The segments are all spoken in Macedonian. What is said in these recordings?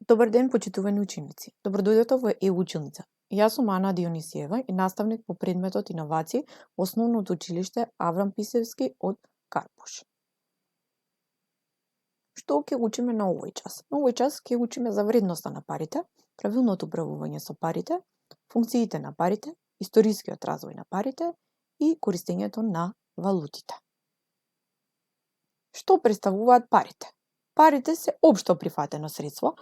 Добар ден, почитувани ученици. Добродојдете во Училница. Јас сум Ана Дионисиева и наставник по предметот Иновации во Основното училиште Аврам Писевски од Карпуш. Што ќе учиме на овој час? На овој час ќе учиме за вредноста на парите, правилното управување со парите, функциите на парите, историскиот развој на парите и користењето на валутите. Што представуваат парите? Парите се општо прифатено средство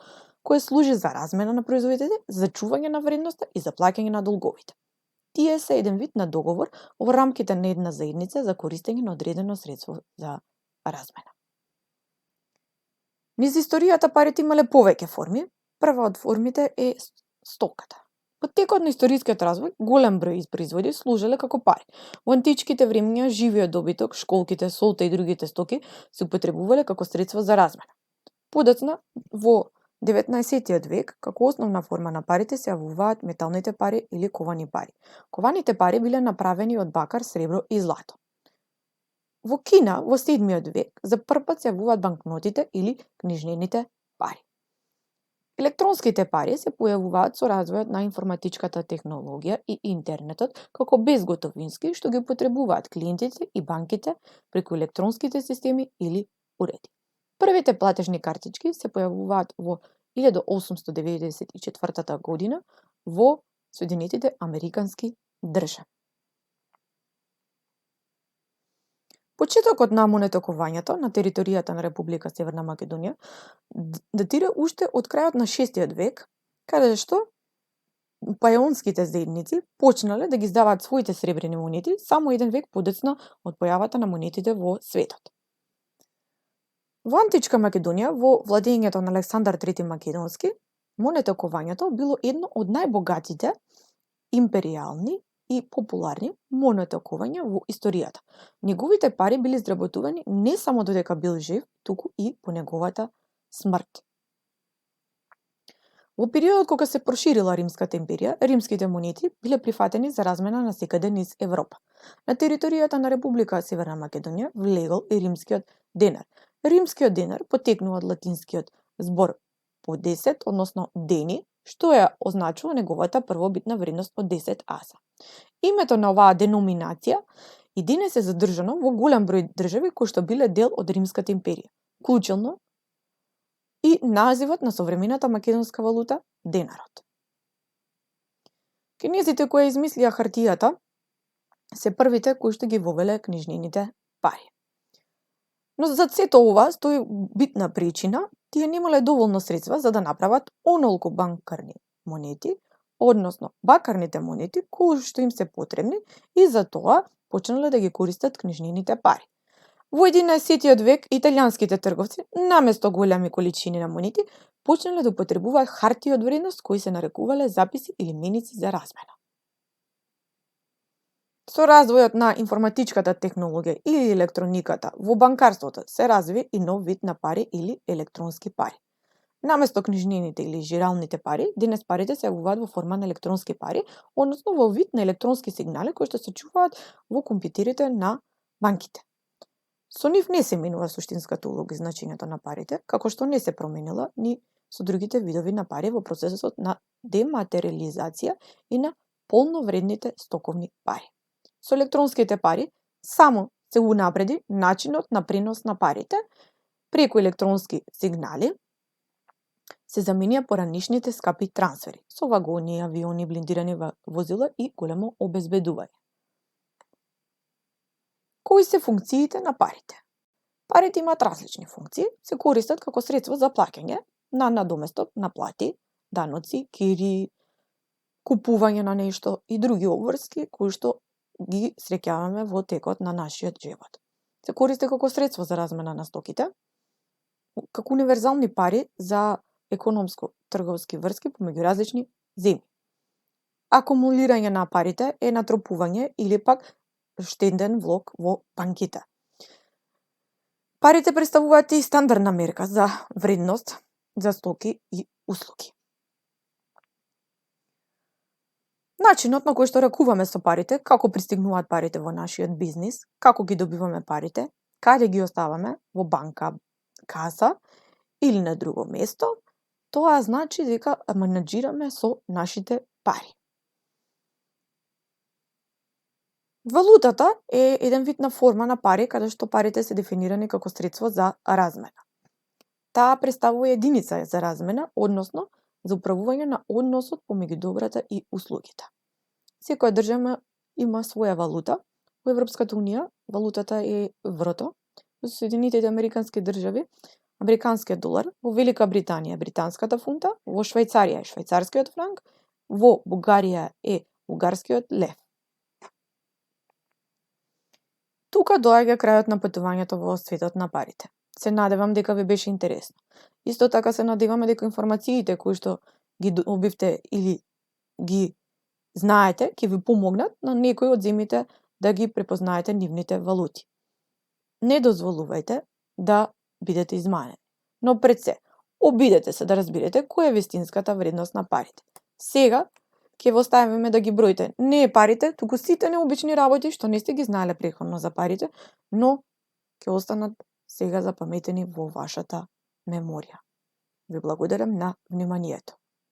кое служи за размена на производите, за чување на вредноста и за плаќање на долговите. Тие се еден вид на договор во рамките на една заедница за користење на одредено средство за размена. Низ историјата парите имале повеќе форми. Прва од формите е стоката. Во текот на историскиот развој, голем број производи служеле како пари. Во античките времиња живиот добиток, школките, солта и другите стоки се употребувале како средство за размена. Подоцна, во 19 век, како основна форма на парите се јавуваат металните пари или ковани пари. Кованите пари биле направени од бакар, сребро и злато. Во Кина, во 7 век, за прв пат се јавуваат банкнотите или книжнените пари. Електронските пари се појавуваат со развојот на информатичката технологија и интернетот како безготовински, што ги употребуваат клиентите и банките преку електронските системи или уреди. Првите платежни картички се појавуваат во 1894 година во Соединетите Американски држави. Почетокот на монетокувањето на територијата на Република Северна Македонија датира уште од крајот на 6 век, каде што пајонските заедници почнале да ги издаваат своите сребрени монети само еден век подоцна од појавата на монетите во светот. Во античка Македонија, во владењето на Александар III Македонски, монетокувањето било едно од најбогатите империјални и популарни монетокувања во историјата. Неговите пари били изработувани не само додека бил жив, туку и по неговата смрт. Во периодот кога се проширила Римската империја, римските монети биле прифатени за размена на секаде низ Европа. На територијата на Република Северна Македонија влегол и римскиот денар. Римскиот денар потекнува од латинскиот збор по 10, односно дени, што ја означува неговата првобитна вредност од 10 аса. Името на оваа деноминација и денес е задржано во голем број држави кои што биле дел од Римската империја, вклучително и називот на современата македонска валута денарот. Кинезите кои измислија хартијата се првите кои што ги вовеле книжнените пари. Но за сето ова стои битна причина, тие немале доволно средства за да направат онолку банкарни монети, односно бакарните монети кои што им се потребни и за тоа почнале да ги користат книжнените пари. Во 11 век италијанските трговци наместо големи количини на монети почнале да употребуваат хартии од вредност кои се нарекувале записи или меници за размена. Со развојот на информатичката технологија или електрониката во банкарството се разви и нов вид на пари или електронски пари. Наместо книжнените или жиралните пари, денес парите се јавуваат во форма на електронски пари, односно во вид на електронски сигнали кои што се чуваат во компјутерите на банките. Со нив не се менува суштинската улога и значењето на парите, како што не се променила ни со другите видови на пари во процесот на дематериализација и на полновредните стоковни пари. Со електронските пари само се унапреди начинот на пренос на парите преку електронски сигнали, се заменија поранишните скапи трансфери со вагони, авиони, блиндирани возила и големо обезбедување. Кои се функциите на парите? Парите имаат различни функции, се користат како средство за плаќање на надоместок на плати, даноци, кири, купување на нешто и други обврски кои што ги среќаваме во текот на нашиот живот. Се користи како средство за размена на стоките, како универзални пари за економско-трговски врски помеѓу различни земји. Акумулирање на парите е натрупување или пак штеден влог во банките. Парите представуваат и стандардна мерка за вредност за стоки и услуги. Начинот на кој што ракуваме со парите, како пристигнуваат парите во нашиот бизнис, како ги добиваме парите, каде ги оставаме, во банка, каса или на друго место, Тоа значи дека менаџираме со нашите пари. Валутата е еден вид на форма на пари каде што парите се дефинирани како средство за размена. Таа представува единица за размена, односно за управување на односот помеѓу добрата и услугите. Секоја држава има своја валута. Во Европската унија валутата е еврото, во Соединетите Американски држави американскиот долар, во Велика Британија британската фунта, во Швајцарија е швајцарскиот франк, во Бугарија е бугарскиот лев. Тука доаѓа крајот на патувањето во светот на парите. Се надевам дека ви беше интересно. Исто така се надеваме дека информациите кои што ги добивте или ги знаете ќе ви помогнат на некој од земите да ги препознаете нивните валути. Не дозволувајте да бидете измамени. Но пред се, обидете се да разберете која е вистинската вредност на парите. Сега ќе ви оставиме да ги броите не парите, туку сите необични работи што не сте ги знаеле претходно за парите, но ќе останат сега запаметени во вашата меморија. Ви благодарам на вниманието.